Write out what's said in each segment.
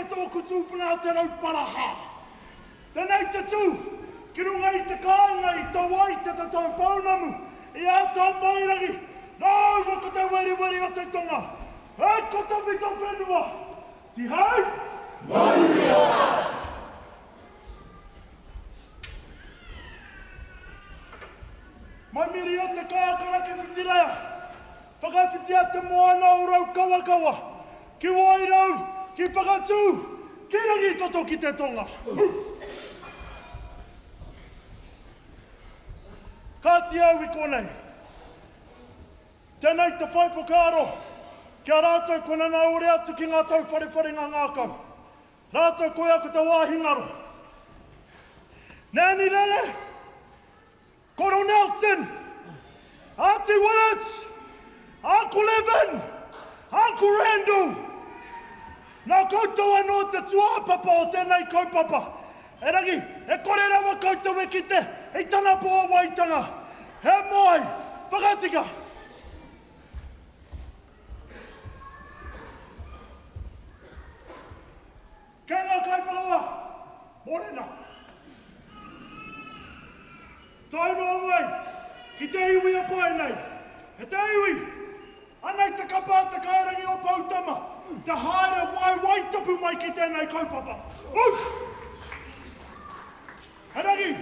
ake tōku tūpuna a Te Rauparaha. Tēnei te tū ki runga i te kāinga i tau ai te tatau pounamu i a Tamairangi rāua ko te weriweri o te tonga. Hei ko tawhito whenua! Tihei! Mauri ora! Mai miria te kākara ki Whitireia, whakawhitia te moana o Raukawakawa, ki Wairau, ki Whakatū, ki Rangitoto ki te tonga. Kāti au i konei. Tēnei te whai whakaaro ki a rātou kua nanaore atu ki ngā tauwharewharenga ngākau. Rātou koia ko te wāhi ngaro. Nanny Lele, Koro Nelson, Aunty Willis, Uncle Evan, Uncle Randall. Nā koutou anō te tūāpapa o tēnei kaupapa. Erangi, e kore rawa koutou e kite i tana pōwaitanga. He moe whakatika. Kei ngā kaiwhakawa, mōrena. Tae noa mai ki te iwi e pae nei. E te iwi, anei te kapa a te kairangi o Poutama, te haere waewae tapu mai ki tēnei kaupapa. Oof! Erangi,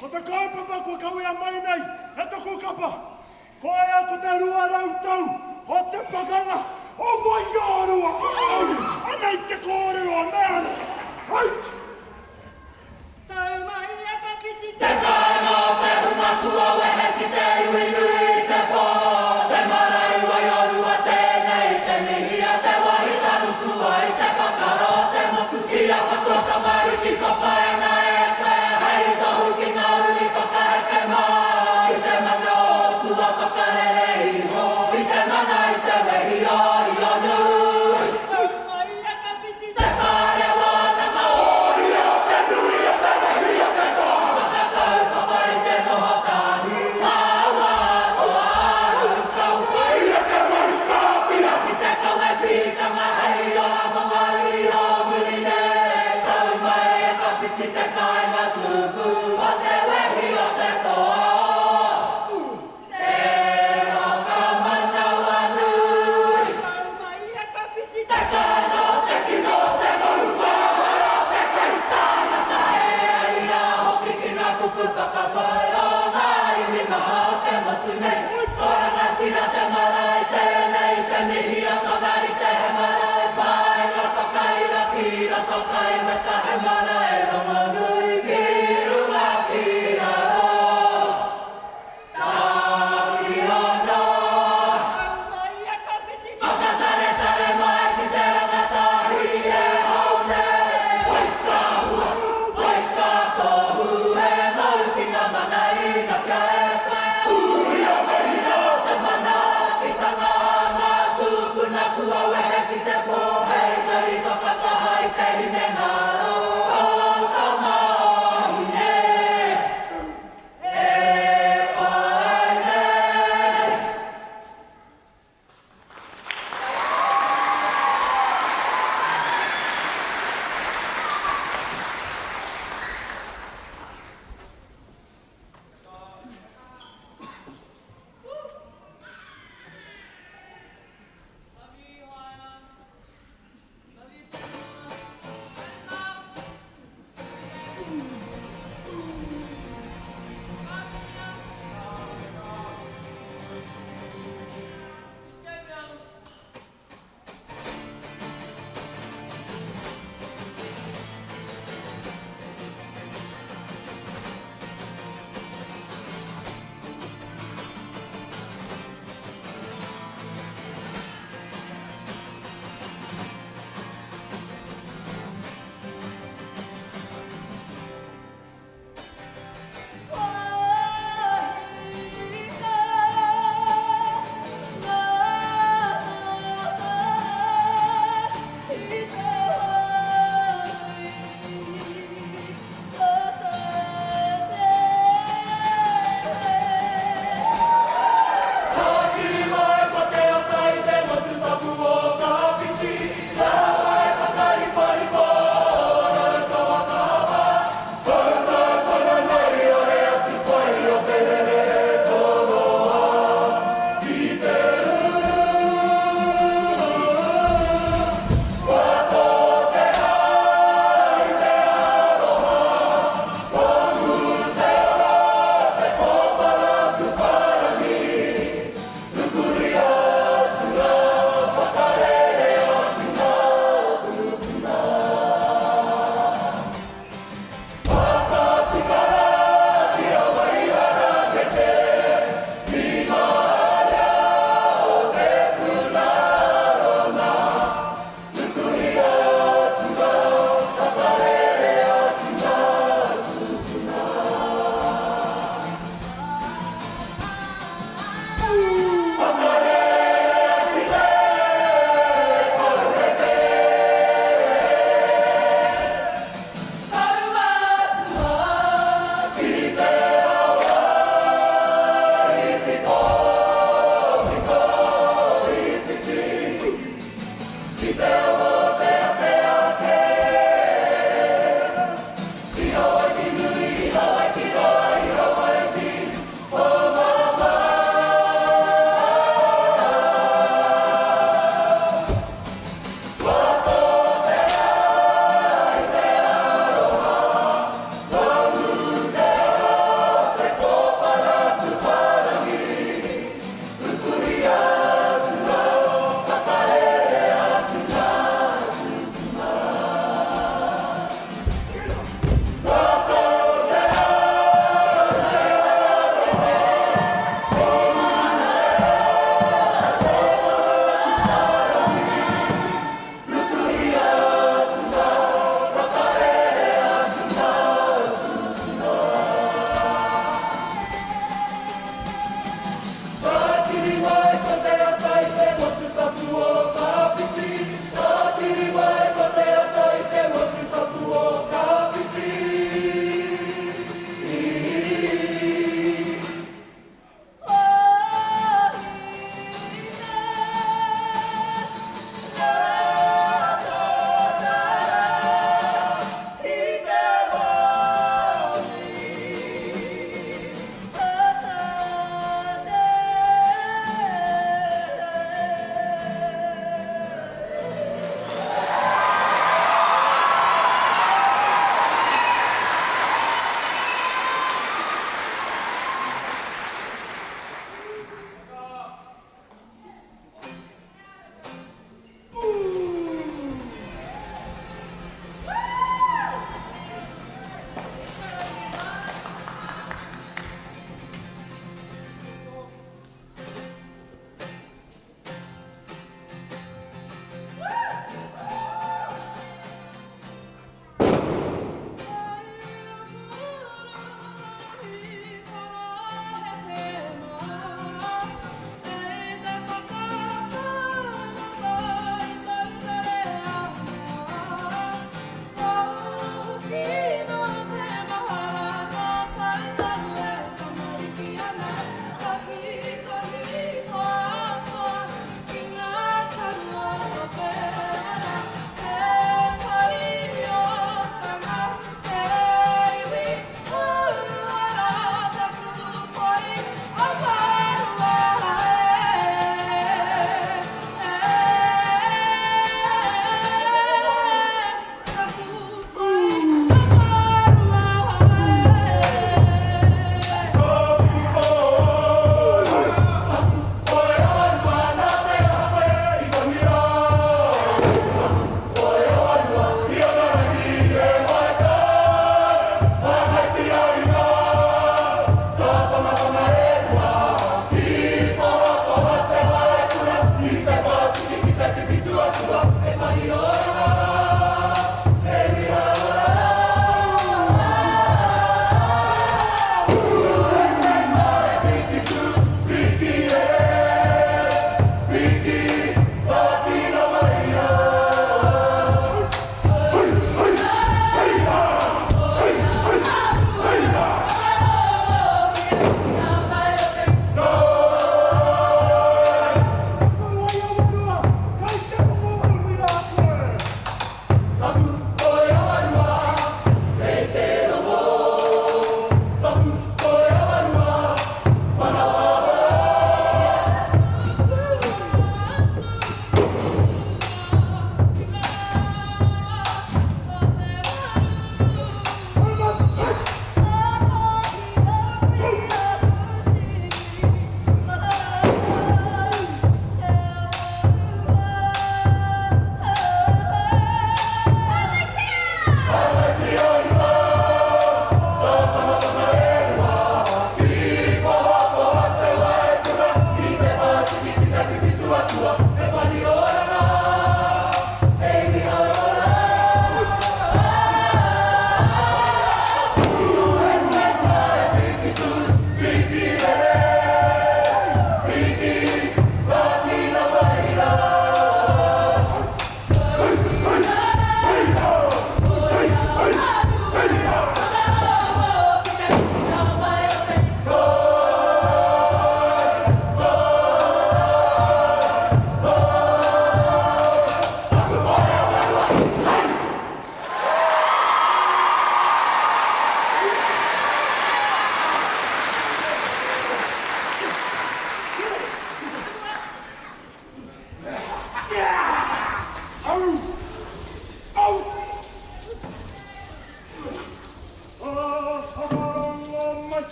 ko te kaupapa kua kawea mai nei e taku kapa, koia ko te 200 tau o te pakanga o Waiārua! Anei te kōrero a Meana! Out! Tau mai a ka whiti te kāinga o te hunga kua wehe ki te iwi nui i te pō, te marae i Waiorua tēnei te mihi a te wahi tanuku ai te whakaro o te motu ki a Patua tamariki ka paina e koe hei tohu ki ngā uri whakaheke mā i te mana o tua whakarere iho i te mana i te wehi o Ionui. Tau mai a ka whiti te whare wānanga o ia o te nui o te wehi o te toa whakakaupapa i te noho tahi māua toa raukawa i eke mai kāwhia ki te kawe tikanga hei ora mō ngā uri o muri nei. Tau mai e ka whiti te kāinga tupu o te wehi o te toa o te whakamanawanui. Tau mai e ka whiti te kāinga o te kino o te maumahara o te kaitāngata e ai rā hoki ki ngā kupu whakapae o ngā iwi maha o te motu nei. Ko rangatira te marae tēnei te mihi a tona rite he marae pai ngā whakaira ki roto kai weka he marae rongonui ki runga ki raro Tāwhiana Whakataretare mai ki te rangatahi e hau nei Wai ka hua, wai ka tohu e mau ki ngā mana ina kia e Ūhia mai rā te manaakitanga a ngā tūpuna kua wehe ki te pō hei tari whakakaha i te hinengaro o tama.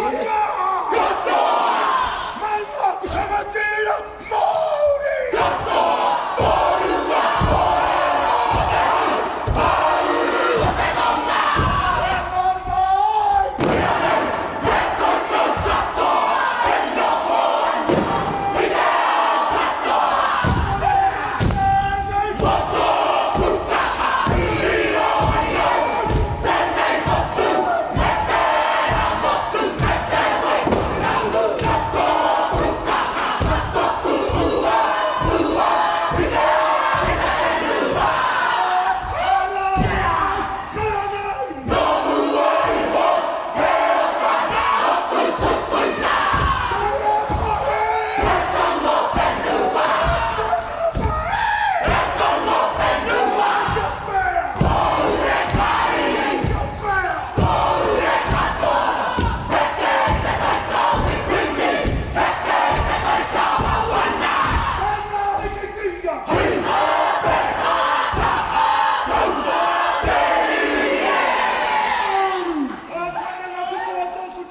Katoa! Katoa! Maunga rangatira Māori! Katoa! Tōrua! E marama ai! Me koutou katoa e noho ana i te ao katoa! Tēnei tōku kaha i riro ai au tēnei motu me tērā motu me te wai pounamu tōku kaha tōku ua ua i te ao i te whenua. Nō mua iho he oranga ōku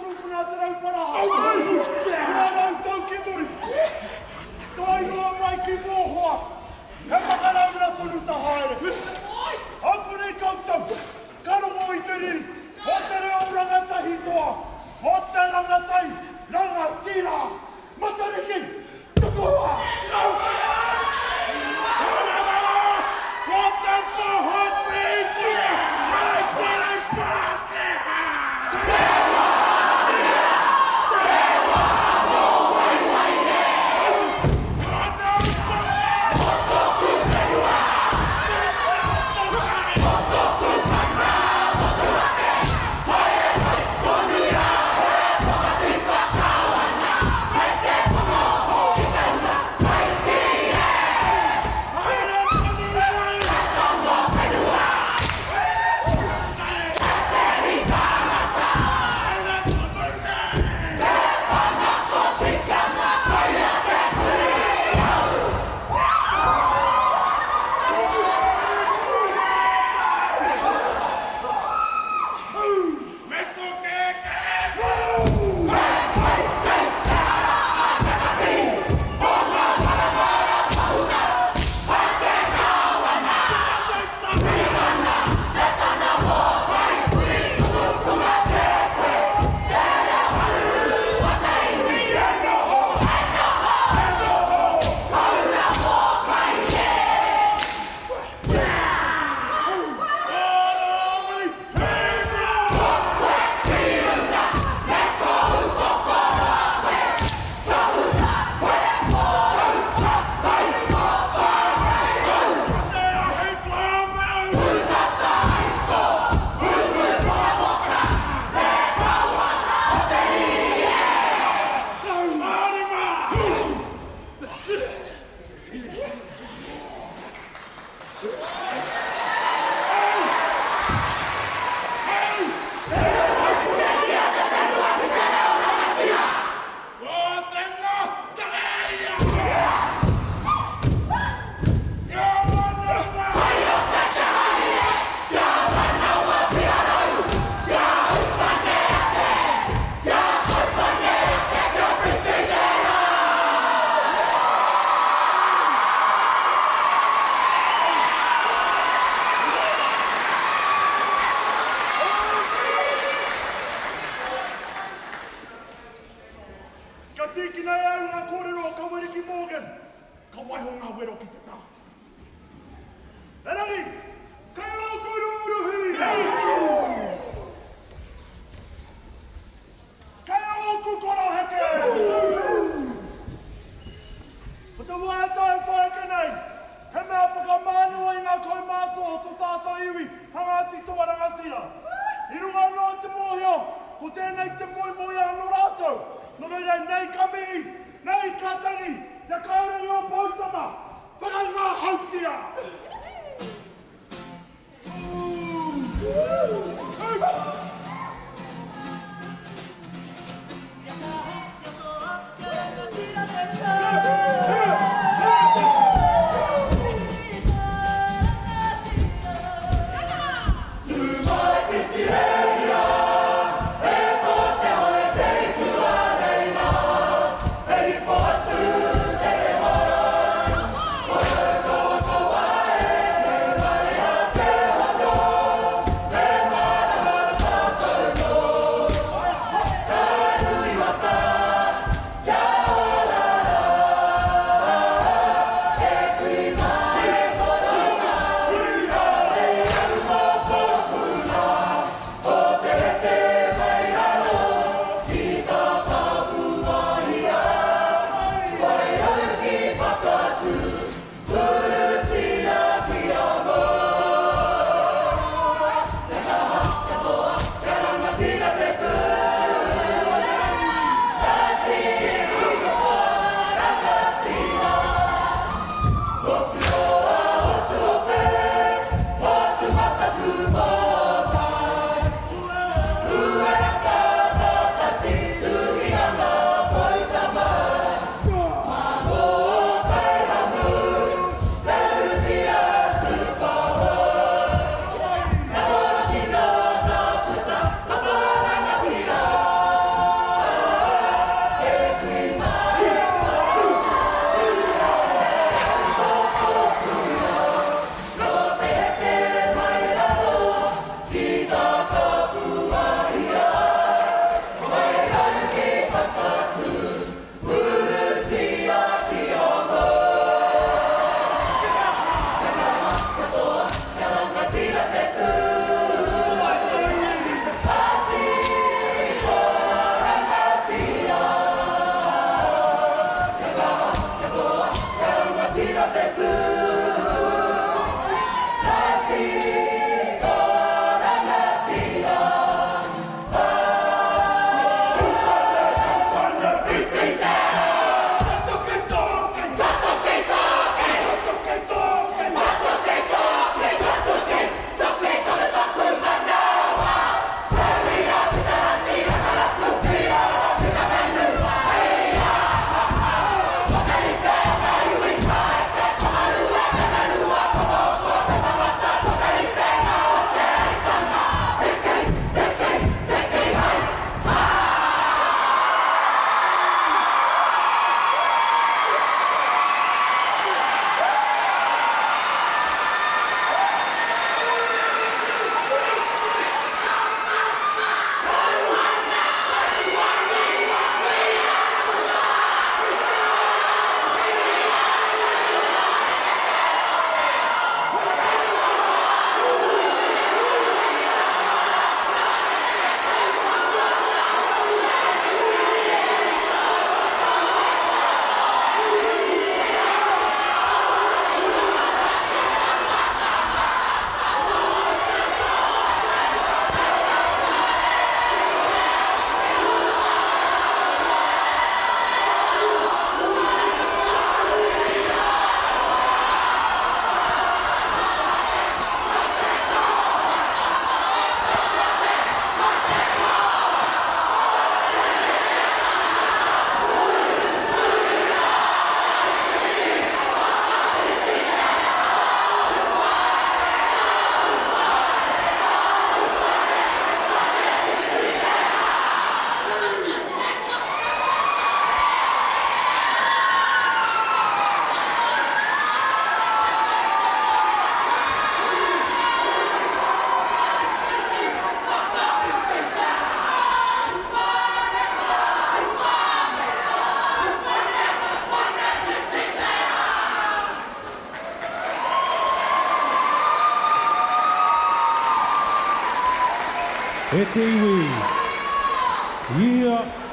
tūpuna. He tono whenua. He tono whenua. He whakarauna tonu ta haere. Aupuni koutou, ka rongo i te riri o te reo rangatahi toa, o te rangatahi rangatira. Matariki, tukua! Ko te poho tīpuna hei whare Pākehā! Te wāhia! Te wāho waiwai e! Kia tīkina e au ngā kōrero o Kaweriki Morgan, ka waiho ngā wero ki te taha. Erangi, kei ōku rūruhi! Kei ōku koroheke! Ko te wā e tae whāika nei, he mea whakamānawa i ngā kaumātua o tō tātou iwi a Ngāti Toa Rangatira. I runga anō i te mōhio, ko tēnei te moemoeā nō rātou, nō reira nei ka mihi, nei ka tangi, te kairangi o Poutama, whakangahautia! E te iwi, ia.